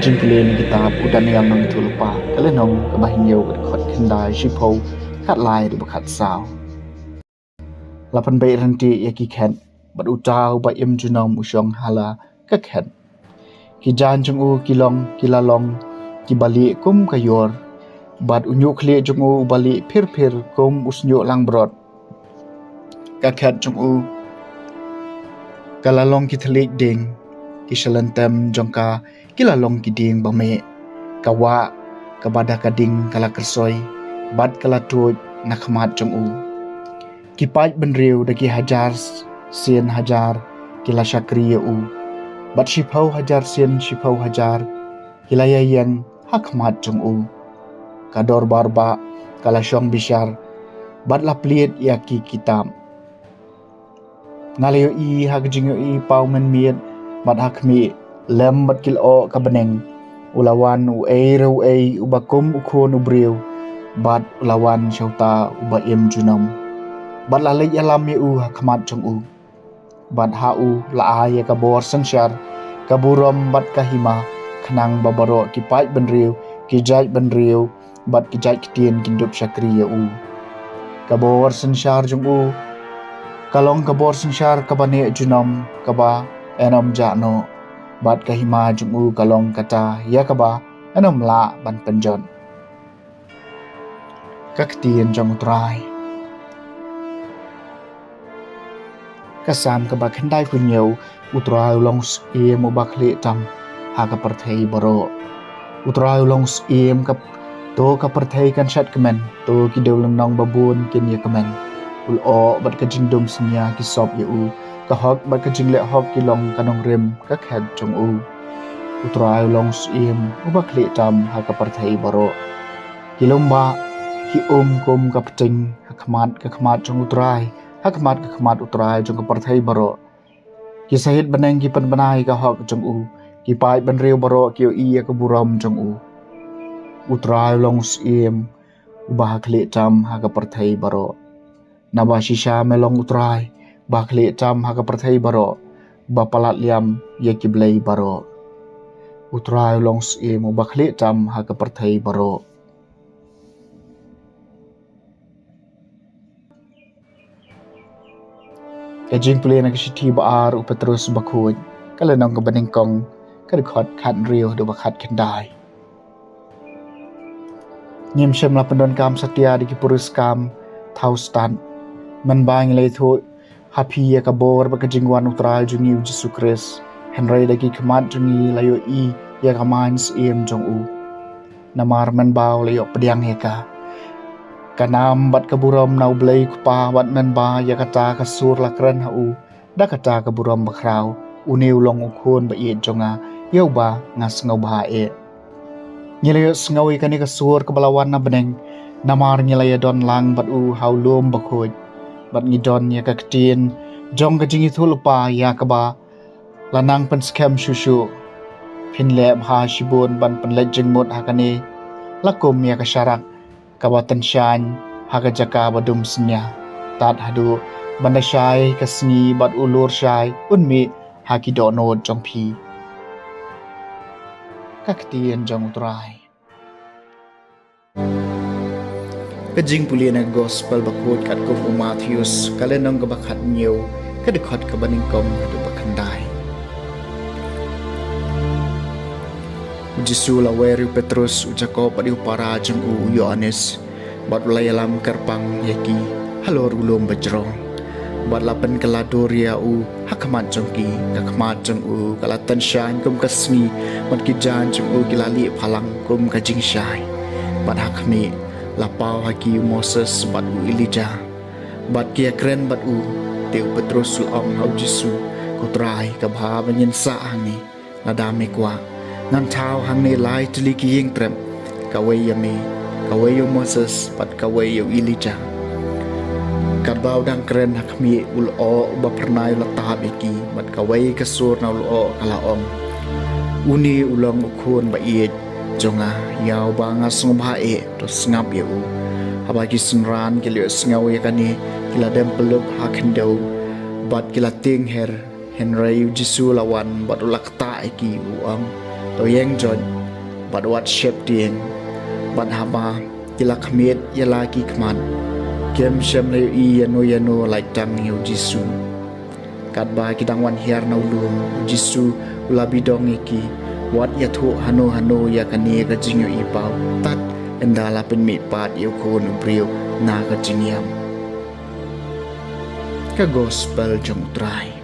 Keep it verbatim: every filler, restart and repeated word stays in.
Jingpule na kitab u Daniel nongïathuhlypa, ka lynnong kaba hynñiew, ka dkhot khyndai, shiphew, khatlai haduh ba khatsaw. La pynbeit ryntih ïa ki khet, bad uta uba im junom u shong ha la ka khet. Ki jaiñ jong u ki long, ki la long kiba lieh kum ka ïor, bad u ñiuhkhlieh jong u uba lieh phir phir kum u shñiuh langbrot. Ka khet jong u ka la long ki thylliej dieng, ki shyllangtem jong ka ki la long ki dieng ba meh. Ka wah kaba da ka ding ka la kyrsoi, bad ka la tuid na khmat jong u. Ki paid bynriew da ki hajar sien hajar ki la shakri ïa u, bad shiphew hajar sien shiphew hajar ki la ïaïeng ha khmat jong u. Ka dorbar bah ka la shong bishar, bad la plied ïa ki kitab. Nga la ïohi ha ka jingïohi paw mynmiet, bad ha khmih, lem bad ki lyoh ka bneng, u la wan uei re uei uba kum u khun u briew, bad u la wan sha uta uba im junom. Bad la leit ïalam ïa u ha khmat jong u. Bad ha u la ai ïa ka bor synshar, ka burom bad ka hima, khnang ba baroh ki paid bynriew, ki jait bynriew, bad ki jait ktien kin dup shakri ïa u. Ka bor synshar jong u ka long ka bor synshar kaba neh junom, kaba ym jah noh, bad ka hima jong u ka long kata ïa kaba ym lah ban pynjot. Ka ktien jong U Trai. Ka Salm kaba khyndaiphew hynñiew. U Trai u long u syiem uba khlieh tam ha ka pyrthei baroh. U Trai u long u syiem, ka, to ka pyrthei kan shad kmen, to ki dewlynnong babun kin ïa kmen. U lyoh bad ka jingdum synñia ki sop ïa u, ka hok bad ka jingleh hok ki long ka nongrim ka khet jong u. U Trai u long u syiem uba khlieh tam ha ka pyrthei baroh. Ki lum bah ki um kum ka pting ha khmat ka khmat jong U Trai, ha khmat ka khmat U Trai jong ka pyrthei baroh. Ki sahit bneng ki pynbna ïa ka hok jong u, ki paid bynriew baroh ki ïohi ïa ka burom jong u. U Trai u long u syiem uba khlieh tam ha ka pyrthei baroh. Naba shisha me long U Trai uba khlieh tam ha ka pyrthei baroh, ba palat liam ïa ki blei baroh. U Trai u long u syiem uba khlieh tam ha ka pyrthei baroh. Ka jingpule na ka shithi ba ar u Petrus bakhuid, ka lynnong kaba nyngkong, ka dkhot khathynriew haduh ba khatkhyndai. Ngim shym la pyndonkam satia da ki puriskam thaw stad. Mynba ngi la ïathuh ha phi ïa ka bor bad ka jingwan U Trai jong ngi U Jisu Khrist, hynrei da ki khmat jong ngi la ïohi ïa ka main syiem jong u. Namar mynba u la ïoh pdiang ïa ka, ka nam bad ka burom na U Blei U Kpa, bad mynba ïa kata ka sur la kren ha u, da kata ka burom bakhraw, une u long u khun ba ïeit jong nga, ïa uba nga sngewbha eh. Ngi la ïohsngew ïa kane ka sur kaba la wan na bneng, namar ngi la ïadon lang bad u ha u lum bakhuid. Bad ngi don ïa ka ktien jong ka jingïathuhlypa ïa kaba la nang pynskhem shuh shuh. Phin leh bha shibun ban pynleit jingmut ha kane, la kum ïa ka sharak kaba tyngshaiñ ha ka jaka ba dum synñia, tad haduh ban da shai ka sngi bad u lur shai un mih ha ki dohnud jong phi. Ka ktien jong U Trai. Ka jingpule na ka gospel bakhuid katkum u Mathaios, ka lynnong kaba khathynñiew, ka dkhot kaba nyngkong haduh ba khyndai. U Jisu u la wer ïa u Petrus, u Jakob bad ïa u para jong u, u Ïoannis, bad u la ïalam kyrpang ïa ki halor u lum bajrong. Bad la pynkylla dur ïa u ha khmat jong ki. Ka khmat jong u ka la tyngshaiñ kum ka sngi, bad ki jaiñ jong u ki la lieh phalang kum ka jingshai. Bad ha khmih, la paw ha ki u Moses bad u Elijah, bad ki ïakren bad u. Te u Petrus u la ong ha u Jisu, Ko Trai, ka bha ba ngin sah hangne. Lada me kwah, ngan thaw hangne lai tylli ki ïing trep, kawei ïa me, kawei ïa u Moses, bad kawei ïa u Elijah. Katba u dang kren ha khmih, u lyoh uba phyrnai u la tap ïa ki, bad kawei ka sur na u lyoh ka la ong, Une u long u khun ba ïeit jong nga, ïa uba nga sngewbha eh, to sngap ïa u. Haba ki synran ki la ïohsngew ïa kane, ki la dem pyllup ha khyndew, bad ki la tieng her. Hynrei u Jisu u la wan bad u la ktah ïa ki, u ong, To ïeng joit bad wat sheptieng, bad haba ki la khmied ïa la ki khmat, kim shym la ïohi ïano ïano lait tang ïa u Jisu. Katba ki dang wan hiar na u lum, u Jisu u la bidong ïa ki: Wat ïathuh hano hano ïa kane ka jingïohi paw, tad ynda la pynmihpat ïa u Khun u Briew na ka jingïap. Ka Gospel jong u Trai.